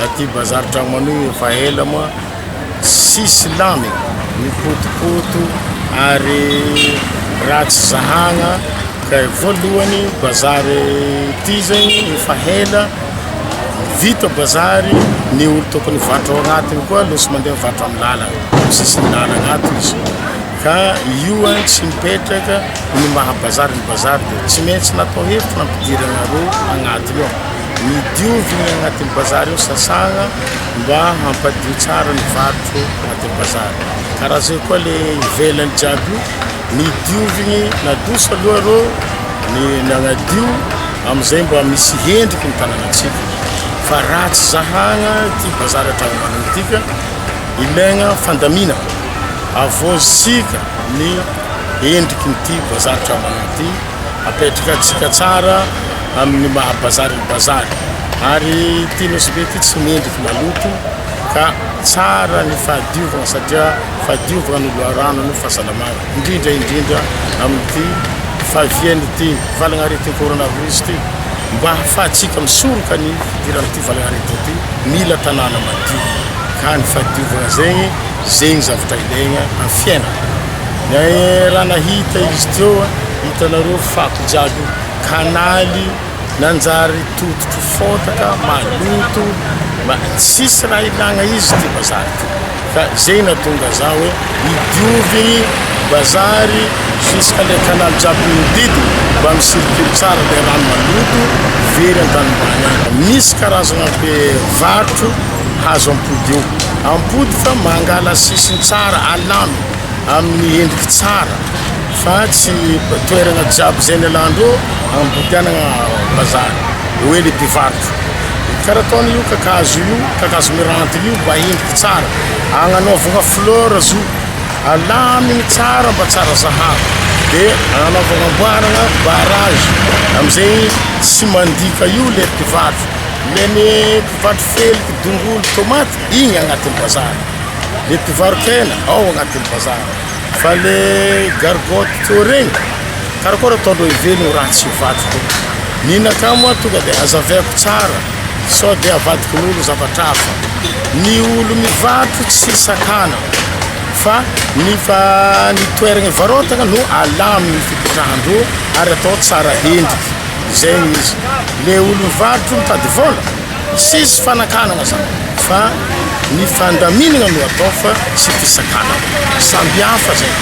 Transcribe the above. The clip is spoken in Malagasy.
Aty bazary Tragnomanohy efa ela moa tsisy lamina, mipotipoty ary ratsy zahagna ka voalohany bazary ty zegny efa ela vita bazary, ny olo tokony hivarotra ao agnatiny koa lôso mandeha mivarotra amy lalana, amy sisin'ny lalana ato izy ka io an tsy mipetraka ny maha bazary ny bazary de tsy maintsy natao hevitry nampidirana reo agnatiny ao. Ny diovina agnatin'ny bazary ao sasagna mba hampadio tsara ny varotro agnatin'ny bazary. Karaha zay koa le ivelany jiaby io, ny diovigny nadoso aloha rô ny nagnadio amizay mba misy hendriky ny tanànatsika fa ratsy zahagna ty bazary Andranomanana ty ka ilaigna fandaminana, avaozitsika ny endrikin'ity bazary Andranomanana ty. Apetraka antsika tsara amin'ny maha bazary ny bazary ary ity Nosy Be ity tsy mendriky maloto ka tsara ny fahadiovana satria fahadiovana no loharano ny fahasalamana indrindra indrindra amin'ity fahavian'ity valagnaretin'ny coronavirus ity mba hahafahantsika misoroka ny fidiran'ity valagnaretina ity mila tanàna madio ka ny fahadiovana zegny zegny zavatra ilaigna amin'ny fiainana. Ny raha nahita izy teo, hitanareo fako jiaby io, kanaly nanjary tototry fotaka, maloto, mba tsisy raha ilagna izy ty bazary ty, fa zay nahatonga za hoe hidiovigny bazary jusqu'à le kanaly jiaby mihodidina mba mi-circule tsara le rano maloto very an-tanimbany agny. Misy karazagna mpivarotro hazo ampody eo, ampody fa mangala sisiny tsara alamy amin'ny endriky tsara fa tsy toerana jiaby zay nialandreo ambodianana bazary hoe le mpivarotra karaha ataony io kakazo io kakazo miranty io mba endriky tsara agnanaovana fleur zo alaminy tsara mba tsara zahana de agnanaovana amboarana barrage amizay tsy mandika io le mpivarotra le ny mpivarotra feliky dongolo tomaty igny agnatin'ny bazary Le mpivaro-kena ao agnatin'ny bazary fa le gargotte teo regny karakôry ataondreo ivelogno raha tsy ho vadiko ninakà moa tonga de azavaiko tsara sao de avadikin'olo zavatra hafa ny olo mivarotro tsy sakana fa ny fa ny toeragna ivarotagna no alaminy fipetrahandreo ary atao tsara hendriky zegny izy le olo mivarotro mitady vôla. Tsisy fanakanana zany fa ny fandaminana no atao fa tsy fisakanana. Samby hafa zay.